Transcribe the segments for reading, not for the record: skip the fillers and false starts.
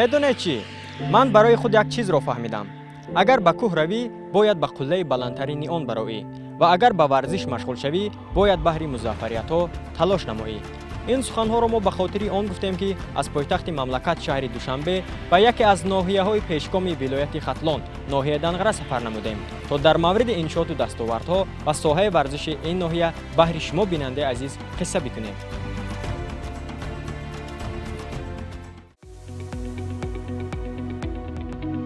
Медонед чӣ? Ман барои худ як чизро фаҳмидам. Агар ба кӯҳ равӣ, бояд ба қуллаи баландтарини он бароӣ ва агар ба варзиш машғул шавӣ, бояд баҳри музаффариятҳо талош намоӣ. Ин суханҳоро мо ба хотири он гуфтем, ки аз пойтахти мамлакат шаҳри Душанбе ба яке аз ноҳияҳои пешгоми вилояти Хатлон, ноҳияи Данғара сафар намудем, то дар мавриди иншооту дастовардҳо ва соҳаи варзиши ин ноҳия баҳри шумо, бинандаи азиз, қисса бикунем.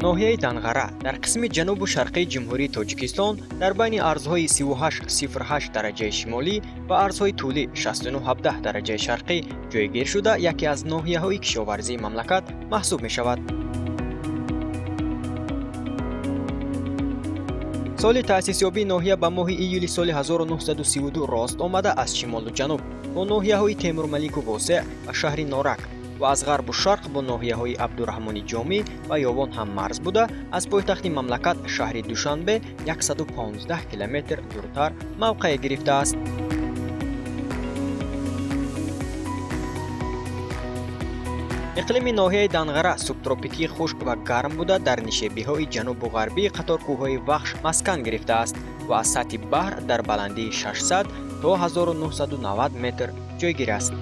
Ноҳияи Данғара дар қисми ҷанубу шарқии Ҷумҳурии Тоҷикистон дар байни арзҳои 38,08 дараҷаи шимолӣ ва арзҳои тӯлӣ 69,17 дараҷаи шарқӣ ҷойгир шуда, яке аз ноҳияҳои кишоварзии мамлакат маҳсуб мешавад. Соли таъсисёбии ноҳия ба моҳи июли соли 1932 рост омада, аз шимолу ҷануб бо ноҳияҳои Темурмалику Восеъ ва шаҳри Норак ва аз ғарбу шарқ бо ноҳияҳои Абдураҳмони Ҷомӣ ва Ёвон ҳаммарз буда, аз пойтахти мамлакат шаҳри Душанбе 115 километр дуртар мавқеъ гирифтааст. Иқлими ноҳияи Данғара субтропикии хушк ва гарм буда, дар нишебиҳои ҷанубу ғарбии қаторкӯҳҳои Вахш маскан гирифтааст ва аз сатҳи баҳр дар баландии 600 то 1990 метр ҷойгир аст.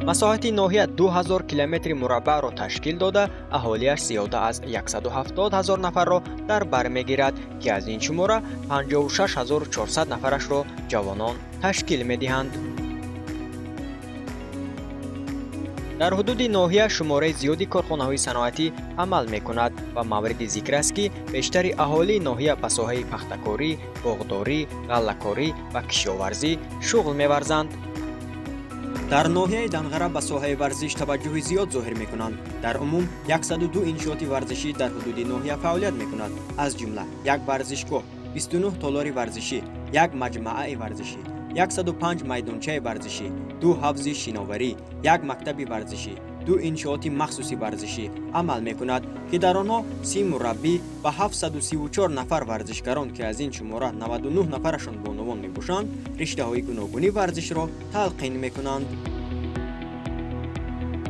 Масоҳати ноҳия 2000 километри мураббаъро ташкил дода, аҳолиаш зиёда аз 170 ҳазор нафарро дар бар мегирад, ки аз ин шумора 56400 нафарашро ҷавонон ташкил медиҳанд. Дар ҳудуди ноҳия шумораи зиёди корхонаҳои саноатӣ амал мекунад ва мавриди зикр аст, ки бештари аҳолии ноҳия ба соҳаи пахтакорӣ, боғдорӣ, ғаллакорӣ ва кишоварзӣ шуғл меварзанд. Дар ноҳияи Данғара ба соҳаи варзиш таваҷҷӯҳи зиёд зоҳир мекунанд. Дар умум 102 иншооти варзишӣ дар ҳудуди ноҳия фаъолият мекунад, аз ҷумла як варзишгоҳ, 29 толори варзишӣ, як маҷмааи варзишӣ, 105 майдончаи варзишӣ, ду ҳавзи шиноварӣ, як мактаби варзишӣ, ду иншооти махсуси варзишӣ амал мекунад, ки дар онҳо 30 мураббӣ ва 734 нафар варзишгарон, ки аз ин шумора 99 нафарашон бонувон мебошанд, риштаҳои гуногуни варзишро талқин мекунанд.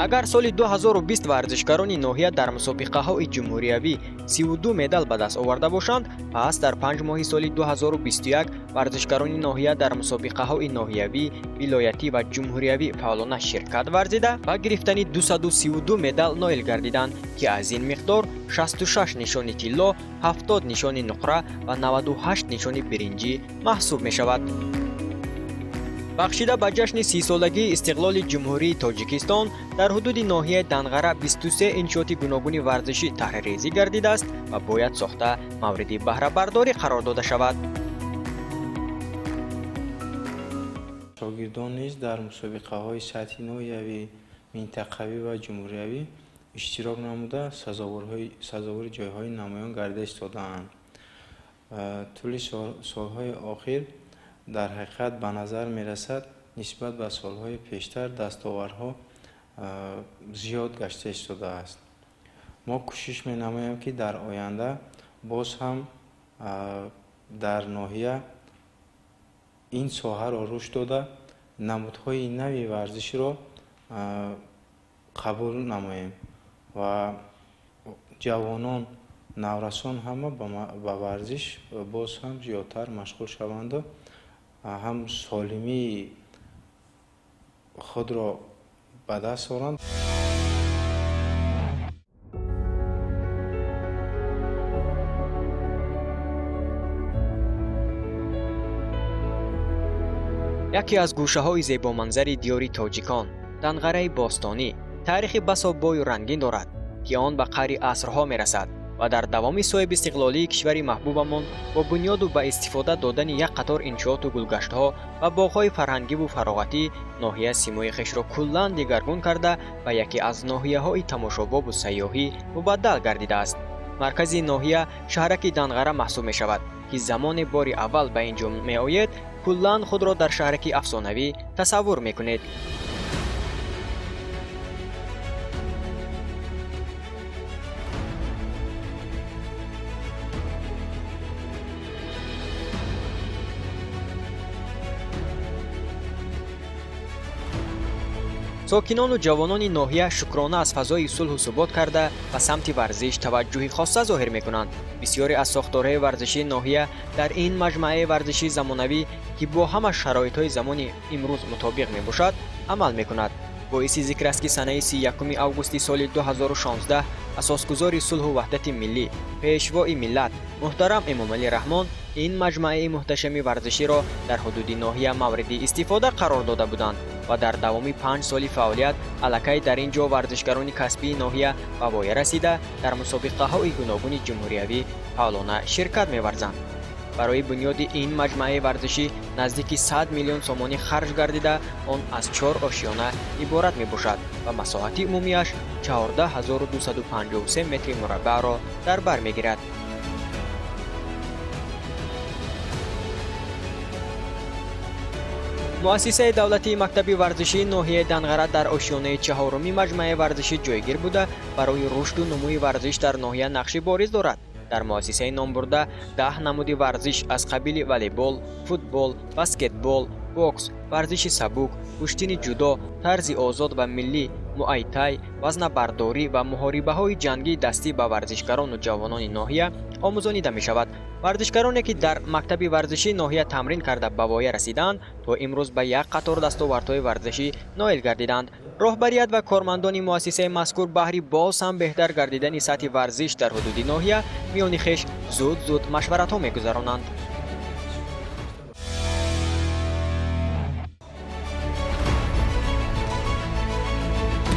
Агар соли 2020 варзишгарони ноҳия дар мусобиқаҳои ҷумҳуриявӣ 32 медал ба даст оварда бошанд, пас дар 5 моҳи соли 2021 варзишгарони ноҳия дар мусобиқаҳои ноҳиявӣ, вилоятӣ ва ҷумҳуриявӣ фаъолона ширкат варзида, ба гирифтани 232 медал ноил гардиданд, ки аз ин миқдор 66 нишони тилло, 70 нишони нуқра ва 98 нишони биринҷӣ маҳсуб мешавад. Бахшида ба ҷашни 30-солагии истиқлоли Ҷумҳурии Тоҷикистон дар ҳудуди ноҳияи Данғара 23 иншооти гуногуни варзишӣ таҳрирезӣ гардидааст ва бояд сохта мавриди баҳрабардорӣ қарор дода шавад. Шогирдон низ дар мусобиқаҳои сатҳи ноҳиявӣ, минтақавӣ ва ҷумҳуриявӣ иштирок намуда, сазовори ҷойҳои намоён гардида истодаанд. Тӯли солҳои охир дар ҳақиқат ба назар мерасад, нисбат ба солҳои пештар дастовардҳо зиёд гашта истодааст. Мо кӯшиш менамоем, ки дар оянда боз ҳам дар ноҳия ин соҳаро рушд дода, намудҳои нави варзишро қабул намоем ва ҷавонон, наврасон ҳама ба варзиш боз ҳам зиёдтар машғул шаванду ҳам солимии худро ба даст оранд. Яке аз гӯшаҳои зебоманзари диёри тоҷикон, Данғараи бостонӣ, таърихи басо бою рангин дорад, ки он ба қаъри асрҳо мерасад ва дар давоми соҳибистиқлолии кишвари маҳбубамон бо бунёду ба истифода додани як қатор иншооту гулгаштҳо ва боғҳои фарҳангиву фароғатӣ ноҳия симои хешро куллан дигаргун карда, ба яке аз ноҳияҳои тамошобобу сайёҳӣ мубаддал гардидааст. Маркази ноҳия шаҳраки Данғара маҳсуб мешавад, ки замоне бори аввал ба ин ҷо меоед, куллан худро дар шаҳраки афсонавӣ тасаввур мекунед. Сокинону ҷавонони ноҳия шукрона аз фазои сулҳу субот карда, ба самти варзиш таваҷҷӯҳи хоса зоҳир мекунанд. Бисёре аз сохторҳои варзишии ноҳия дар ин маҷмӯаи варзишии замонавӣ, ки бо ҳама шароитҳои замони имрӯз мутобиқ мебошад, амал мекунад. Боиси зикр аст, ки санаи 31 августи соли 2016 асосгузори сулҳу ваҳдати миллӣ, Пешвои миллат муҳтарам Эмомалӣ Раҳмон ин маҷмӯаи муҳташами варзиширо дар ҳудуди ноҳия мавриди истифода қарор дода буданд ва дар давоми 5 соли фаъолият аллакай дар ин ҷо варзишгарони касбии ноҳия ба воя расида, дар мусобиқаҳои гуногуни ҷумҳуриявӣ фаъолона ширкат меварзанд. Барои бунёди ин маҷмӯаи варзишӣ наздики 100 миллион сомонӣ харҷ гардида, он аз чор ошёна иборат мебошад ва масоҳати умумиаш 14 253 метри мураббаъро дар бар мегирад. Муассисаи давлатии мактаби варзишии ноҳияи Данғара дар ошёнаи чаҳоруми маҷмӯаи варзишӣ ҷойгир буда, барои рушду нумӯи варзиш дар ноҳия нақши бориз дорад. Дар муассисаи номбурда 10 намуди варзиш аз қабили волейбол, футбол, баскетбол, бокс, варзиши сабук, гӯштини ҷудо, тарзи озод ва миллӣ, муайтай, вазнабардорӣ ва муҳорибаҳои ҷангии дастӣ ба варзишгарону ҷавонони ноҳия омӯзонида мешавад. Варзишгароне, ки дар мактаби варзишии ноҳия тамрин карда ба воя расиданд, то имрӯз ба як қатор дастовардҳои варзишӣ ноил гардиданд. Роҳбарият ва кормандони муассисаи мазкур баҳри боз ҳам беҳтар гардидани сатҳи варзиш дар ҳудуди ноҳия миёни хеш зуд-зуд машваратҳо мегузаронанд.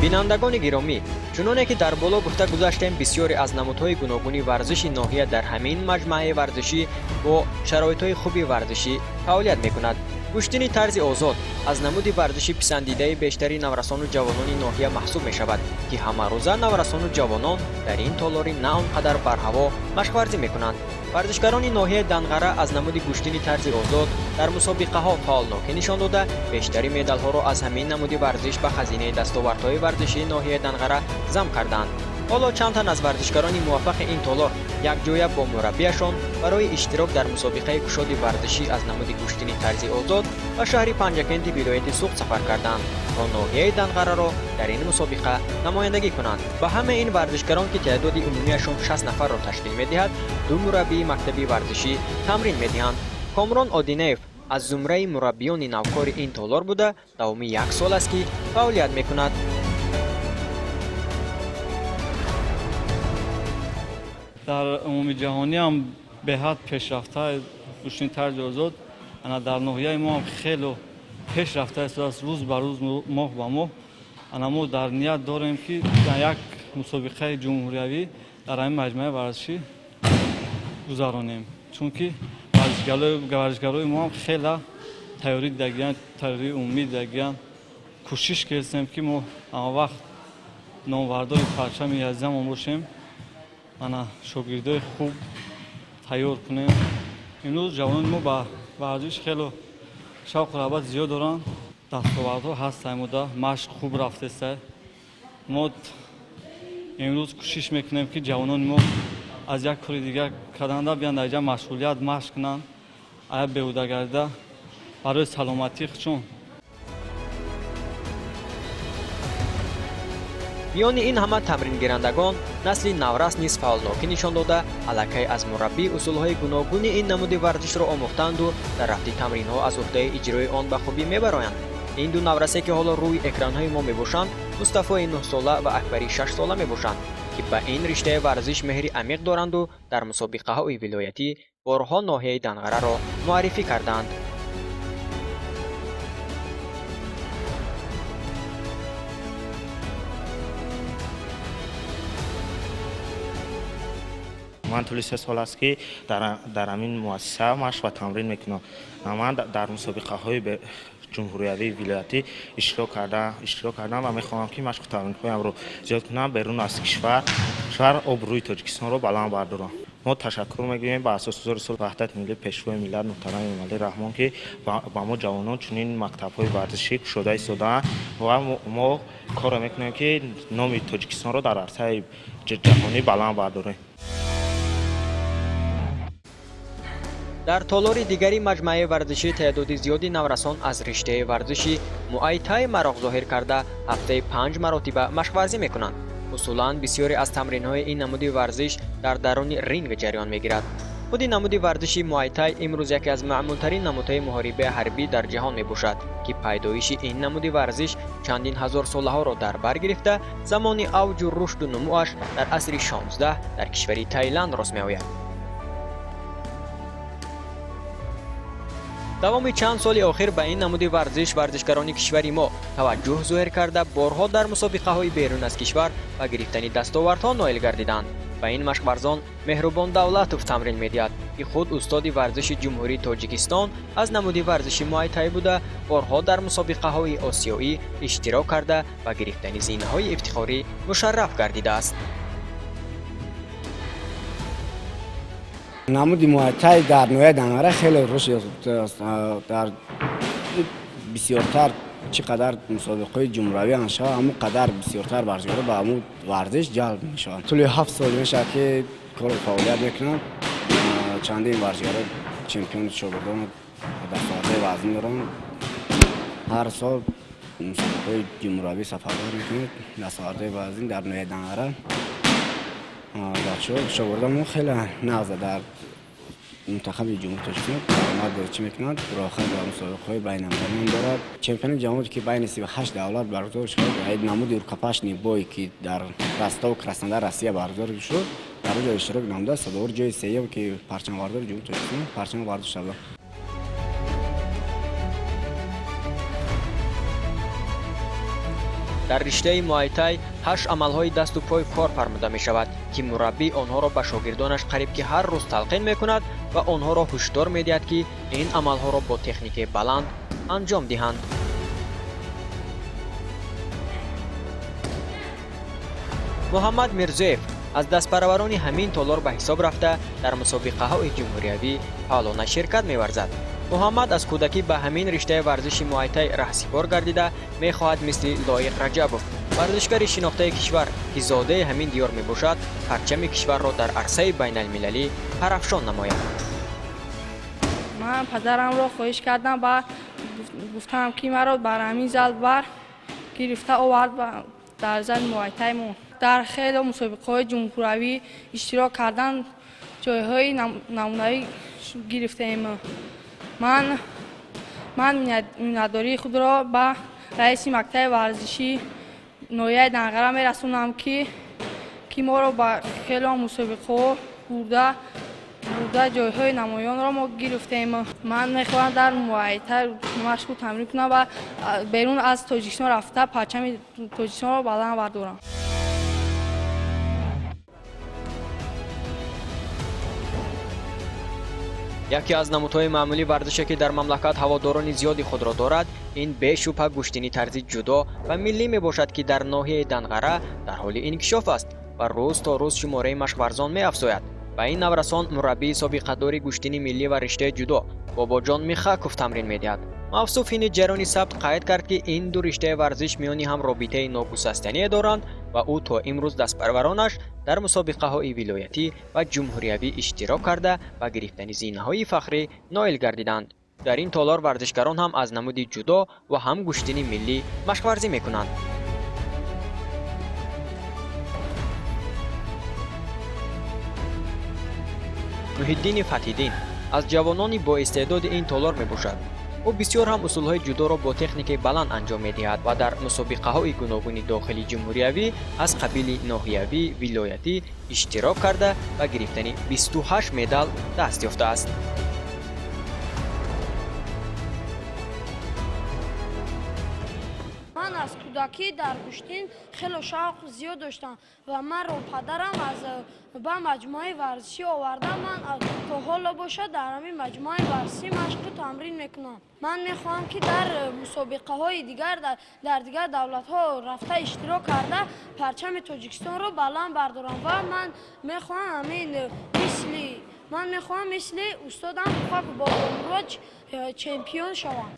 Бинандагони гиромӣ, чуноне ки дар боло гуфта гузаштем, бисёре аз намудҳои гуногуни варзиши ноҳия дар ҳамин маҷмӯаи варзишӣ бо шароитҳои хуби варзишӣ фаъолият мекунад. Гӯштини тарзи озод аз намуди варзиши писандидаи бештари наврасону ҷавонони ноҳия маҳсуб мешавад, ки ҳамарӯза наврасону ҷавонон дар ин толори на он қадар барҳаво машқварзӣ мекунанд. Варзишгарони ноҳияи Данғара аз намуди гӯштини тарзи озод дар мусобиқаҳо фаъолнокӣ нишон дода, бештари медалҳоро аз ҳамин намуди варзиш ба хазинаи дастовардҳои варзишии ноҳияи Данғара зам карданд. Ҳоло чанд тан аз варзишгарони муваффақи ин толор якҷоя бо мураббияшон барои иштирок дар мусобиқаи кушоди варзишӣ аз намуди гӯштини тарзи озод ба шаҳри Панҷакенти вилояти Суғд сафар карданд, то ноҳияи Данғараро дар ин мусобиқа намояндагӣ кунанд. Ба ҳамаи ин варзишгарон, ки теъдоди умумиашон 60 нафарро ташкил медиҳад, ду мураббии мактаби варзишӣ тамрин медиҳанд. Комрон Одинеев аз зумраи мураббиёни навкори ин толор буда, давоми як сол аст, ки фаъолият мекунад. Дар умуми ҷаҳонӣ ҳам беҳад пешрафта гӯштини тарзи озод, ана дар ноҳияи мо ҳам хело пешрафта истодааст, рӯз ба рӯз, моҳ ба моҳ. Ана мо дар ният дорем, ки дар як мусобиқаи ҷумҳуриявӣ дар ҳамин маҷмӯаи варзишӣ гузаронем, чунки варзишгарои мо ҳам хела тайёрӣ дидагиянд, тайёрии умумӣ дидагиянд. Кӯшиш кардем, ки мо ҳамавақт номвардори парчами азизамон бошем, ана шогирдои хуб тайёр кунем. Имрӯз ҷавонони мо ба варзиш хело шавқу рағбат зиёд доранд, дастовардҳо ҳастанд, мода машқ хуб рафтеста. Мо имрӯз кӯшиш мекунем, ки ҷавонони мо аз як кори дигар карданда биёнд дар инҷа машғулият машқ кунанд, ая беҳуда барои саломатии худшон. Миёни ин ҳама тамрингирандагон насли наврас низ фаъолнокӣ нишон дода, аллакай аз мураббӣ усулҳои гуногуни ин намуди варзишро омӯхтанду дар рафти тамринҳо аз уҳдаи иҷрои он ба хубӣ мебароянд. Ин ду наврасе, ки ҳоло рӯи экранҳои мо мебошанд, Мустафои 9-сола ва Акбари 6-сола мебошанд, ки ба ин риштаи варзиш меҳри амиқ доранду дар мусобиқаҳои вилоятӣ борҳо ноҳияи Данғараро муаррифӣ карданд. Ман тӯли 3 сол аст, ки дар ҳамин муассиса машқ ва тамрин мекунам. Ман дар мусобиқаҳои ҷумҳуриявии вилоятӣ иштирок кардам ва мехоҳам, ки машқу тамринҳоямро зиёд кунам, берун аз кишвар обрӯи Тоҷикистонро баланд бардорам. Мо ташаккур мегӯем ба асосгузори сулҳу ваҳдати миллӣ, Пешвои миллат муҳтарам Эмомалӣ Раҳмон, ки ба мо ҷавонон чунин мактабҳои варзишӣ кушода истодаанд ва мо корро мекунем, ки номи Тоҷикистонро дар арсаи ҷаҳонӣ баланд бардорем. Дар толори дигари маҷмӯаи варзишӣ теъдоди зиёди наврасон аз риштаи варзиши муайтай мароқ зоҳир карда, ҳафтаи 5 маротиба машқварзӣ мекунанд. Усулан бисёре аз тамринҳои ин намуди варзиш дар даруни ринг ҷараён мегирад. Худи намуди варзиши муайтай имрӯз яке аз маъмултарин намудҳои муҳорибаи ҳарбӣ дар ҷаҳон мебошад, ки пайдоиши ин намуди варзиш чандин ҳазорсолаҳоро дар бар гирифта, замони авҷу рушду нумӯаш дар асри 16 дар кишвари Таиланд рост меояд. Давоми чанд соли охир ба ин намуди варзиш варзишгарони кишвари мо таваҷҷӯҳ зоҳир карда, борҳо дар мусобиқаҳои берун аз кишвар ба гирифтани дастовардҳо ноил гардиданд. Ба ин машқварзон Меҳрубон Давлатов тамрин медиҳад, ки худ устоди варзиши Ҷумҳурии Тоҷикистон аз намуди варзиши муайтай буда, борҳо дар мусобиқаҳои осиёӣ иштирок карда ба гирифтани зинаҳои ифтихорӣ мушарраф гардидааст. Намуди муайтай дар ноҳияи Данғара хеле рушд ёфтааст. Дар бисёртар чӣ қадар мусобиқаҳои ҷумҳуравӣ аншавад, ҳамон қадар бисёртар варзишгарон ба ҳамон варзиш ҷалб мешаванд. Тӯли 7 сол мешавад, ки кору фаъолият мекунанд. Чандин варзишгарон чемпиони шогирдон дастовардҳои вазнин доранд. Ҳар сол мусобиқаҳои ҷумҳуравӣ сафарбар мекунанд. Дастовардҳои вазнин дар ноҳияи Данғара бачаҳо шогирдонмо хеле нағз дар мунтахаби Ҷумҳурии Тоҷикистон даромад чӣ мекунанд, роҳхат ба мусобиқаҳои байналмилалӣ дорад. Чемпиони ҷаҳон, ки байни 38 давлат баргузор шуд, намуди рукопашный бой, ки дар Ростов, Краснодар, Россия баргузор шуд, дар он ҷо иштирок намуда, сазовори ҷои сеюм, ки парчамбардори Ҷумҳурии Тоҷикистон парчам бардошта буд. Дар риштаи муайтай 8 амалҳои дасту пой кор фармуда мешавад, ки мураббӣ онҳоро ба шогирдонаш қариб ки ҳар рӯз талқин мекунад ва онҳоро ҳушдор медиҳад, ки ин амалҳоро бо техникаи баланд анҷом диҳанд. Муҳаммад Мирзоев аз дастпарварони ҳамин толор ба ҳисоб рафта, дар мусобиқаҳои ҷумҳуриявӣ фаъолона ширкат меварзад. Муҳаммад аз кӯдакӣ ба ҳамин риштаи варзиши муайтай раҳсипор гардида, мехоҳад мисли Лоиқ Раҷабов, варзишгари шинохтаи кишвар, ки зодаи ҳамин диёр мебошад, парчами кишварро дар арсаи байналмилалӣ парафшон намояд. Ман падарамро хоҳиш кардам ва гуфтам, ки маро бар ҳамин зал бар гирифта овард дар зали муайтаймо. Дар хеле мусобиқаҳои ҷумҳуравӣ иштирок кардан, ҷойҳои намунавӣ гирифтаем. Ман миннатдории худро ба раиси мактаби варзишӣ ноҳияи Данғара мерасонам, ки моро ба хеле мусобиқаҳо бурда ҷойҳои намоёнро мо гирифтем. Ман мехоҳам дар муайтай машқу тамрин кунам ва берун аз Тоҷикистон рафта парчами Тоҷикистонро баланд бардорам. Яке аз намудҳои маъмулии варзише, ки дар мамлакат ҳаводорони зиёди худро дорад, ин бешубҳа гӯштини тарзи ҷудо ва миллӣ мебошад, ки дар ноҳияи Данғара дар ҳоли инкишоф аст ва рӯз то рӯз шумораи машқварзон меафзояд. Ба ин наврасон мураббии собиқадори гӯштини миллӣ ва риштаи ҷудо Бобоҷон Михаков тамрин медиҳад. Мавсуф ҳини ҷараёни сабт қайд кард, ки ин ду риштаи варзиш миёни ҳам робитаи ногусастание доранд ва ӯ то имрӯз дастпарваронаш дар мусобиқаҳои вилоятӣ ва ҷумҳуриявӣ иштирок карда ба гирифтани зинаҳои фахрӣ ноил гардиданд. Дар ин толор варзишгарон ҳам аз намуди ҷудо ва ҳам гӯштини миллӣ машқварзӣ мекунанд. Муҳиддини Фатҳиддин аз ҷавонони боистеъдоди ин толор мебошад. Ӯ бисёр ҳам усулҳои ҷудоро бо техникаи баланд анҷом медиҳад ва дар мусобиқаҳои гуногуни дохили ҷумҳуриявӣ аз қабили ноҳиявӣ, вилоятӣ иштирок карда ба гирифтани 28 медал даст ёфтааст. Ман аз кӯдакӣ дар гӯштин хеле шавқ зиёд доштам ва манро падарам аз ба маҷмӯаи варзишӣ оварда. Ман то ҳоло бошад дар ҳамин маҷмӯаи варзишӣ машқу тамрин мекунам. Ман мехоҳам, ки дар мусобиқаҳои дигар дар дигар давлатҳо рафта иштирок карда парчами Тоҷикистонро баланд бардорам ва ман мехоҳам ҳамин мисли ман мехоҳам мисли устодам Мухак Бобомурод чемпион шавам.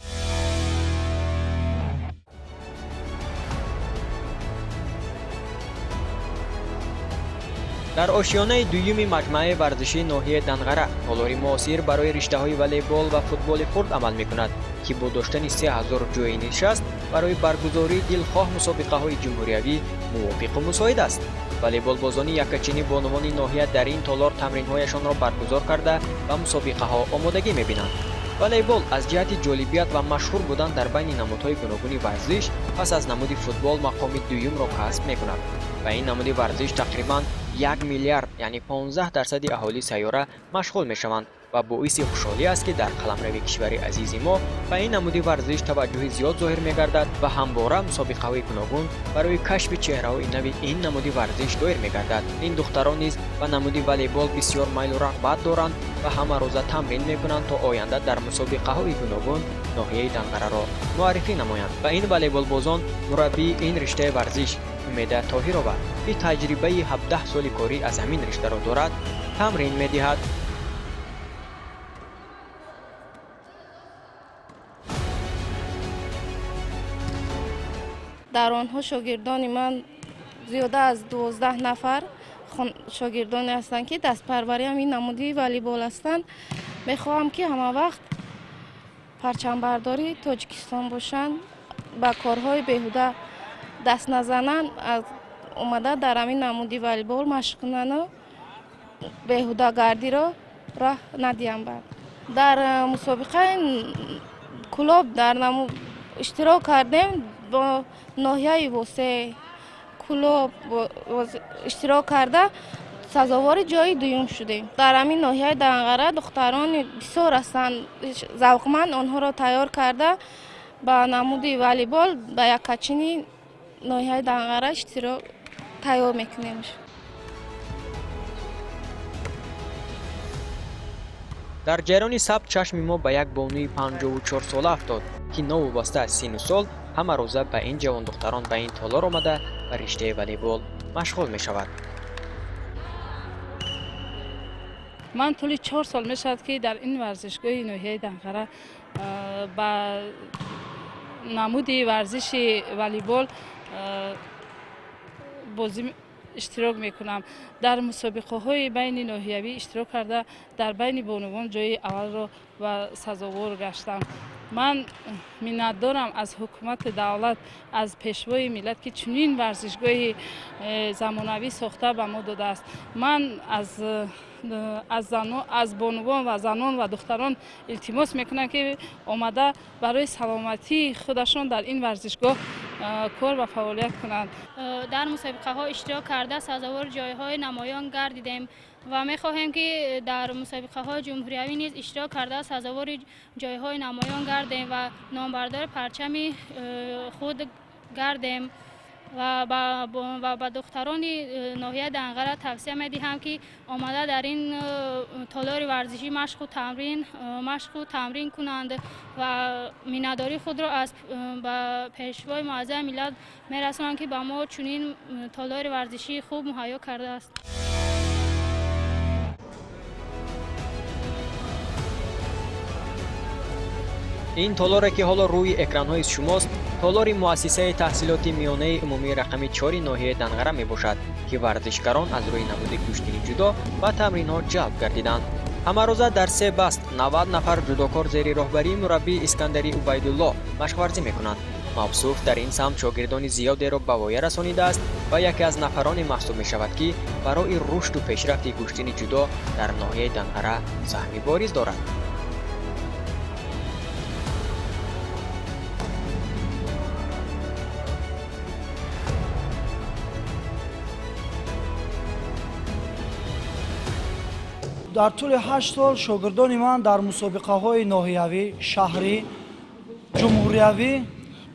Дар ошёнаи дуюми маҷмӯаи варзишии ноҳияи Данғара толори муосир барои риштаҳои волейбол ва футболи хурд амал мекунад, ки бо доштани 3000 ҷойи нишаст барои баргузории дилхоҳ мусобиқаҳои ҷумҳуриявӣ мувофиқу мусоид аст. Волейболбозони яккачини бонувони ноҳия дар ин толор тамринҳояшонро баргузор карда, ба мусобиқаҳо омодагӣ мебинанд. Волейбол аз ҷиҳати ҷолибият ва машҳур будан дар байни намудҳои гуногуни варзиш пас аз намуди футбол мақоми дуюмро касб мекунад. Ба ин намуди варзиш тақрибан 1 миллиард, яъне 15% аҳолии сайёра машғул мешаванд ва боиси хушҳолӣ аст, ки дар қаламрави кишвари азизи мо ба ин намуди варзиш таваҷҷӯҳи зиёд зоҳир мегардад ва ҳамвора мусобиқаҳои гуногун барои кашфи чеҳраҳои нави ин намуди варзиш доир мегардад. Ин духтарон низ ба намуди волейбол бисёр майлу рағбат доранд ва ҳамарӯза тамрин мекунанд, то оянда дар мусобиқаҳои гуногун ноҳияи Данғараро муаррифӣ намоянд. Ба ин волейболбозон мураббии ин риштаи варзиш Умеда Тоҳирова, ки таҷрибаи 17 соли корӣ аз ҳамин риштаро дорад, тамрин медиҳад. Дар онҳо шогирдони ман зиёда аз 12 нафар шогирдоне ҳастанд, ки дастпарвари ҳамин намуди волейбол ҳастанд. Мехоҳам, ки ҳама вақт парчамбардори Тоҷикистон бошанд, ба корҳои беҳуда даст назананд, омада дар ҳамин намуди волейбол машқ кунанду беҳудагардиро роҳ надиҳанд. Баъд дар мусобиқаи Кӯлоб дар иштирок кардем, бо ноҳияи Восе Кӯлоб иштирок карда, сазовори ҷои дуюм шудем. Дар ҳамин ноҳияи Данғара духтарони бисёр ҳастанд завқманд, онҳоро тайёр карда, ба намуди волейбол ба яккачини ноҳияи Данғара иштирок тайёр мекунем. Дар ҷараёни сабт чашми мо ба як бонуи 54-сола афтод, ки новобаста аз синну сол ҳамарӯза ба ин ҷавондухтарон ба ин толор омада, ба риштаи волейбол машғул мешавад. Ман тӯли 4 сол мешавад, ки дар ин варзишгоҳи ноҳияи Данғара ба намуди варзиши волейбол бозӣ иштирок мекунам. Дар мусобиқаҳои байни ноҳиявӣ иштирок карда, дар байни бонувон ҷои аввалро ба сазовор гаштам. Ман миннатдорам аз ҳукумати давлат, аз пешвои миллат, ки чунин варзишгоҳи замонавӣ сохта ба мо додааст. Ман аз бонувон ва занон ва духтарон илтимос мекунам, ки омада барои саломатии худашон дар ин варзишгоҳ кор ва фаъолият кунанд. Дар мусобиқаҳо иштирок карда, сазовори ҷойҳои намоён гардидем ва мехоҳем, ки дар мусобиқаҳои ҷумҳуриявӣ низ иштирок карда, сазовори ҷойҳои намоён гардем ва номбардори парчами худ гардем. Ва ба духтарони ноҳияи Данғара тавсия медиҳам, ки омада дар ин толори варзишӣ машқу тамрин кунанд ва миннатдории худро ба пешвои муаззами миллат мерасонанд, ки ба мо чунин толори варзишии хуб муҳайё кардааст. Ин толоре, ки ҳоло рӯи экранҳои шумост, толори муассисаи таҳсилоти миёнаи умумии рақами 4 ноҳияи Данғара мебошад, ки варзишгарон аз рӯи намуди гӯштини ҷудо ба тамринҳо ҷалб гардиданд. Ҳамарӯза дар се баст 90 нафар ҷудокор зери роҳбарии мураббӣ Искандари Убайдулло машқварзӣ мекунанд. Мавсуф дар ин самт шогирдони зиёдеро ба воя расонидааст ва яке аз нафароне маҳсуб мешавад, ки барои рушду пешрафти гӯштини ҷудо дар ноҳияи Данғара саҳми бориз дорад. Дар тӯли 8 сол шогирдони ман дар мусобиқаҳои ноҳиявӣ, шаҳрӣ, ҷумҳуриявӣ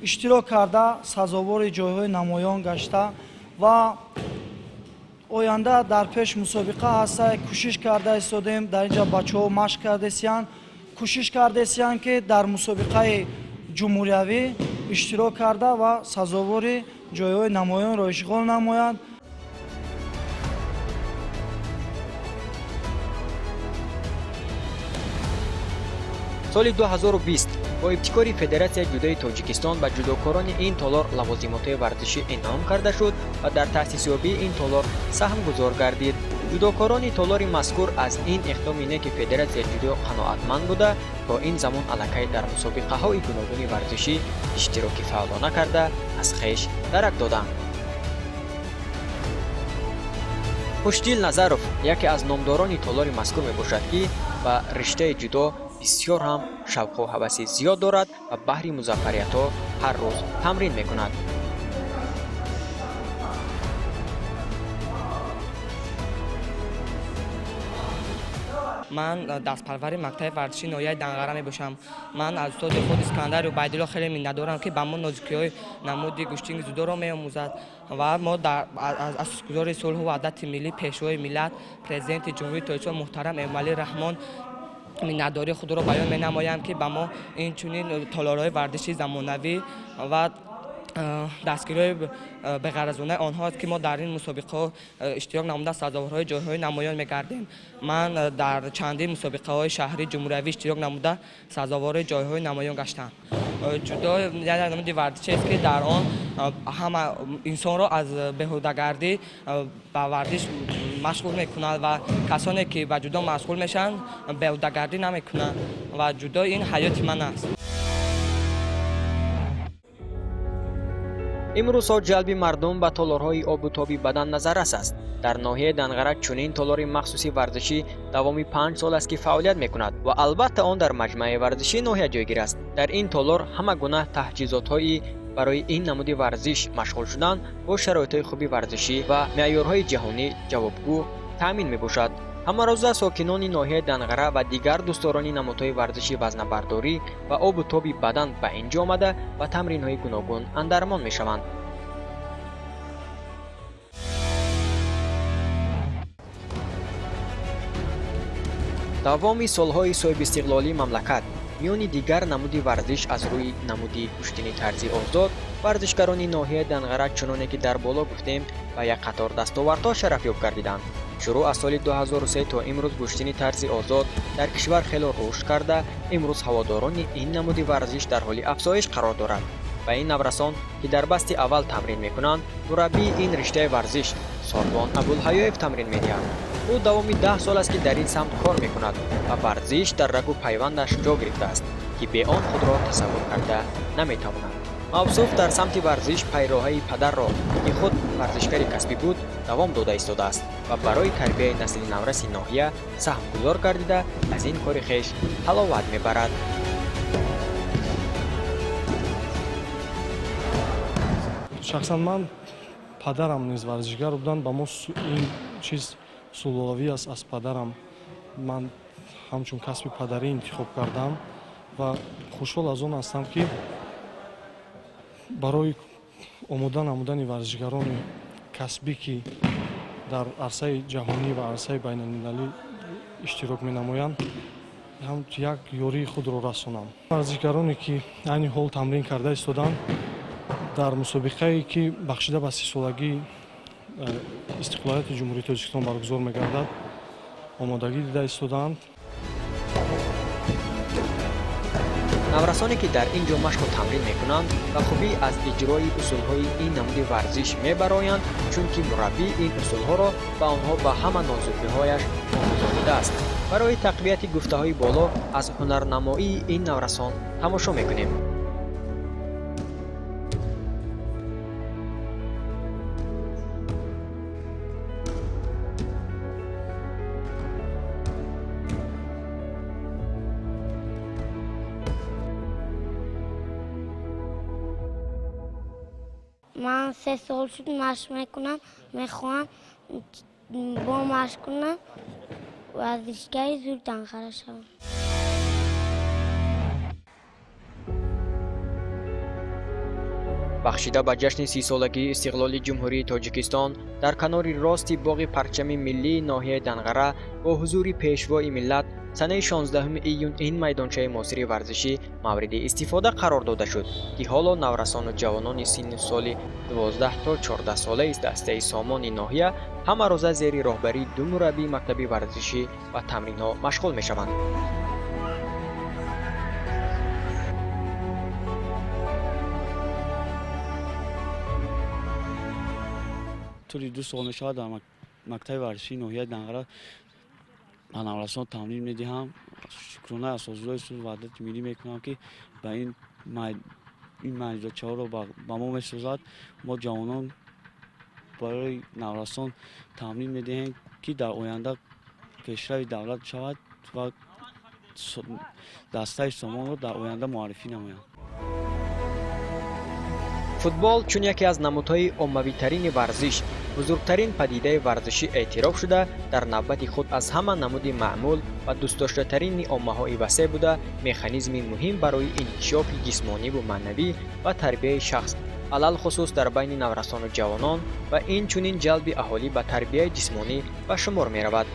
иштирок карда, сазовори ҷойҳои намоён гашта ва оянда дар пеш мусобиқа ҳаста. Кӯшиш карда истодем, дар инҷа бачаҳо машқ кардесиянд, кӯшиш кардесиянд, ки дар мусобиқаи ҷумҳуриявӣ иштирок карда ва сазовори ҷойҳои намоёнро ишғол намоянд. Соли 2020 Бо ибтикори Федератсияи ҷудои Тоҷикистон ба ҷудокорони ин толор лавозимотҳои варзишӣ инъом карда шуд ва дар таъсисёбии ин толор саҳмгузор гардид. Ҷудокорони толори мазкур аз ин иқдоми неки Федератсияи ҷудо қаноатманд буда, то ин замон аллакай дар мусобиқаҳои гуногуни варзишӣ иштироки фаъолона карда, аз хеш дарак доданд. Хушдил Назаров яке аз номдорони толори мазкур мебошад, ки ба риштаи ҷудо бисёр ҳам шавқу ҳаваси зиёд дорад ва баҳри музаффариятҳо ҳар рӯз тамрин мекунад. Ман дастпарвари мактаби варзишии ноҳияи Данғара мебошам. Ман аз устоди худ Искандар Убайдулло хеле миннатдорам, ки ба мо нозукиҳои намуди гӯштини дзюдоро меомӯзад ва мо аз асосгузори сулҳу ваҳдати миллӣ, пешвои миллат, президенти Ҷумҳурии Тоҷикистон муҳтарам Эмомалӣ Раҳмон миннатдории худро баён менамоям, ки ба мо инчунин толорҳои варзиши замонавӣ ва дастгириҳои беғаразонаи онҳост, ки мо дар ин мусобиқаҳо иштирок намуда сазоворҳои ҷойҳои намоён мегардем. Ман дар чандин мусобиқаҳои шаҳрӣ, ҷумҳуриявӣ иштирок намуда сазовори ҷойҳои намоён гаштам. Ҷудо як намуди варзишест, ки дар он ҳама инсонро аз беҳудагардӣ ба варзиш машғул мекунад ва касоне ки ба ҷудо машғул мешаванд, беҳудагардӣ намекунанд ва ҷудо ин ҳаёти ман аст. Имрӯзҳо ҷалби мардум ба толорҳои обу тоби бадан назаррас аст. Дар ноҳияи Данғара чунин толори махсуси варзишӣ давоми 5 сол аст, ки фаъолият мекунад ва албатта он дар маҷмӯаи варзишии ноҳия ҷойгир аст. Дар ин толор ҳама гуна таҷҳизотҳои барои ин намуди варзиш машғул шудан бо шароитҳои хуби варзишӣ ва меъёрҳои ҷаҳонӣ ҷавобгӯ таъмин мебошад. Ҳамарӯза сокинони ноҳияи Данғара ва дигар дӯстдорони намудҳои варзиши вазнабардорӣ ва обу тоби бадан ба ин ҷо омада ба тамринҳои гуногун андармон мешаванд. Давоми солҳои соҳибистиқлолии мамлакат миёни дигар намуди варзиш аз рӯи намуди гӯштини тарзи озод варзишгарони ноҳияи Данғара, чуноне ки дар боло гуфтем, ба як қатор дастовардҳо шарафёб гардиданд. Шурӯъ аз соли 2003 то имрӯз гӯштини тарзи озод дар кишвар хело рушд карда, имрӯз ҳаводорони ин намуди варзиш дар ҳоли афзоиш қарор дорад. Ба ин наврасон, ки дар басти аввал тамрин мекунанд, мураббии ин риштаи варзиш Сорбон Абулҳаёев тамрин медиҳад. Ӯ давоми 10 сол аст, ки дар ин самт кор мекунад ва варзиш дар рагу пайвандаш ҷо гирифтааст, ки бе он худро тасаввур карда наметавонад. Мавсуф дар самти варзиш пайроҳаи падарро, ки худ варзишгари касбӣ буд, давом дода истодааст ва барои тарбияи насли навраси ноҳия саҳмгузор гардида, аз ин кори хеш ҳаловат мебарад. Шахсан ман падарам низ варзишгар буданд, ба мо ин чиз сулолавӣ аст аз падарам. Ман ҳамчун касби падарӣ интихоб кардам ва хушҳол аз он ҳастам, ки барои омода намудани варзишгарони касбӣ, ки дар арсаи ҷаҳонӣ ва арсаи байналмилалӣ иштирок менамоянд, ҳам як ёрии худро расонам. Варзишгароне ки айни ҳол тамрин карда истоданд, дар мусобиқае ки бахшида ба 30-солагии истиқлолияти Ҷумҳурии Тоҷикистон баргузор мегардад, омодагӣ дида истодаанд. Наврасоне ки дар ин ҷо машқу тамрин мекунанд, ба хубӣ аз иҷрои усулҳои ин намуди варзиш мебароянд, чунки мураббӣ ин усулҳоро ба онҳо ба ҳама нозукиҳояш омӯзонидааст. Барои тақвияти гуфтаҳои боло аз ҳунарнамоии ин наврасон тамошо мекунем. Ман 3 сол шуд машқ мекунам, мехоҳам бо машқ кунам варзишгари зуд Данғара шавам. Бахшида ба ҷашни 30-солагии истиқлоли Ҷумҳурии Тоҷикистон дар канори рости боғи парчами миллии ноҳияи Данғара бо ҳузури пешвои миллат санаи 16 июн ин майдончаи муосири варзишӣ мавриди истифода қарор дода шуд, ки ҳоло наврасону ҷавонони синну соли 12 то 14 солаи дастаи сомони ноҳия ҳамарӯза зери роҳбарии ду мураббии мактаби варзишӣ ва тамринҳо машғул мешаванд. Тӯли 2 сол мешавад дар мактаби варзишии ноҳияи Данғара ба наврасон тамрин медиҳам. Шукрона асосгузори сулҳу ваҳдати миллӣ мекунам, ки ба ин майдончаҳоро ба мо месозад. Мо ҷавонон барои наврасон тамрин медиҳем, ки дар оянда пешрави давлат шавад ва дастаи Сомонро дар оянда муаррифӣ намоянд. Футбол чун яке аз намудҳои оммавитарини варзиш, бузургтарин падидаи варзишӣ эътироф шуда, дар навбати худ аз ҳама намуди маъмул ва дӯстдоштатарини оммаҳои васеъ буда, механизми муҳим барои инкишофи ҷисмониву маънавӣ ва тарбияи шахс, алалхусус дар байни наврасону ҷавонон ва инчунин ҷалби аҳолӣ ба тарбияи ҷисмонӣ ба шумор меравад.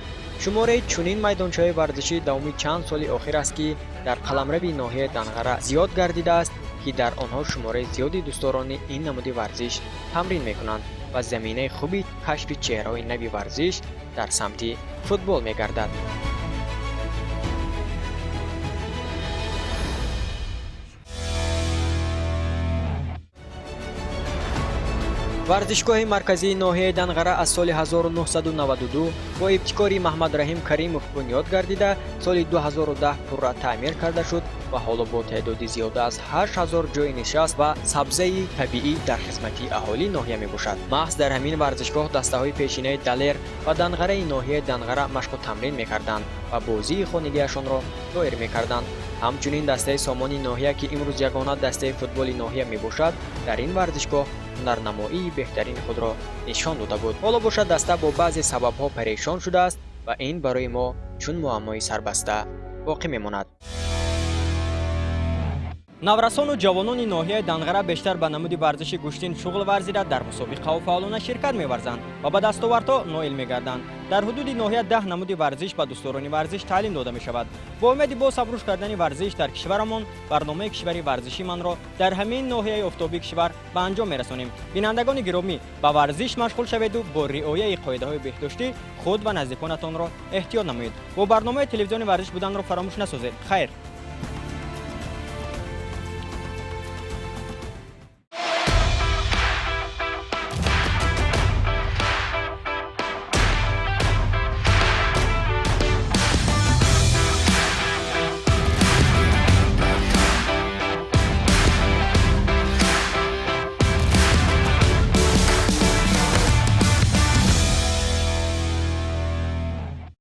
Шумораи чунин майдончаҳои варзишӣ давоми чанд соли охир аст, ки дар қаламрави ноҳияи Данғара зиёд гардидааст, ки дар онҳо шумораи зиёди дӯстдорони ин намуди варзиш тамрин мекунанд ва заминаи хуби кашфи чеҳраҳои нави варзиш дар самти футбол мегардад. Варзишгоҳи марказии ноҳияи Данғара аз соли 1992 бо ибтикори Маҳмадраҳим Каримов бунёд гардида, соли 2010 пурра таъмир карда шуд ва ҳоло бо теъдоди зиёда аз 8000 ҷойи нишаст ва сабзаи табиӣ дар хизмати аҳолии ноҳия мебошад. Маҳз дар ҳамин варзишгоҳ дастаҳои пешинаи Далер ва Данғараи ноҳияи Данғара машқу тамрин мекарданд ва бозии хонигиашонро доир мекарданд. Ҳамчунин дастаи Сомони ноҳия, ки имрӯз ягона дастаи футболи ноҳия мебошад, дар ин варзишгоҳ ҳунарнамоии беҳтарини худро нишон дода буд. Ҳоло бошад, даста бо баъзе сабабҳо парешон шудааст ва ин барои мо чун муаммои сарбаста боқӣ мемонад. Наврасону ҷавонони ноҳияи Данғара бештар ба намуди варзиши гӯштин шуғл варзида, дар мусобиқаҳо фаъолона ширкат меварзанд ва ба дастовардҳо ноил мегарданд. Дар ҳудуди ноҳия 10 намуди варзиш ба дӯстдорони варзиш таълим дода мешавад. Бо умеди боз ҳам рушд кардани варзиш дар кишварамон, барномаи кишвари варзиши манро дар ҳамин ноҳияи офтобии кишвар ба анҷом мерасонем. Бинандагони гиромӣ, ба варзиш машғул шаведу бо риояи қоидаҳои беҳдоштӣ худ ва наздиконатонро эҳтиёт намоед. Бо барномаи телевизиони варзиш буданро фаромӯш насозед. Хайр.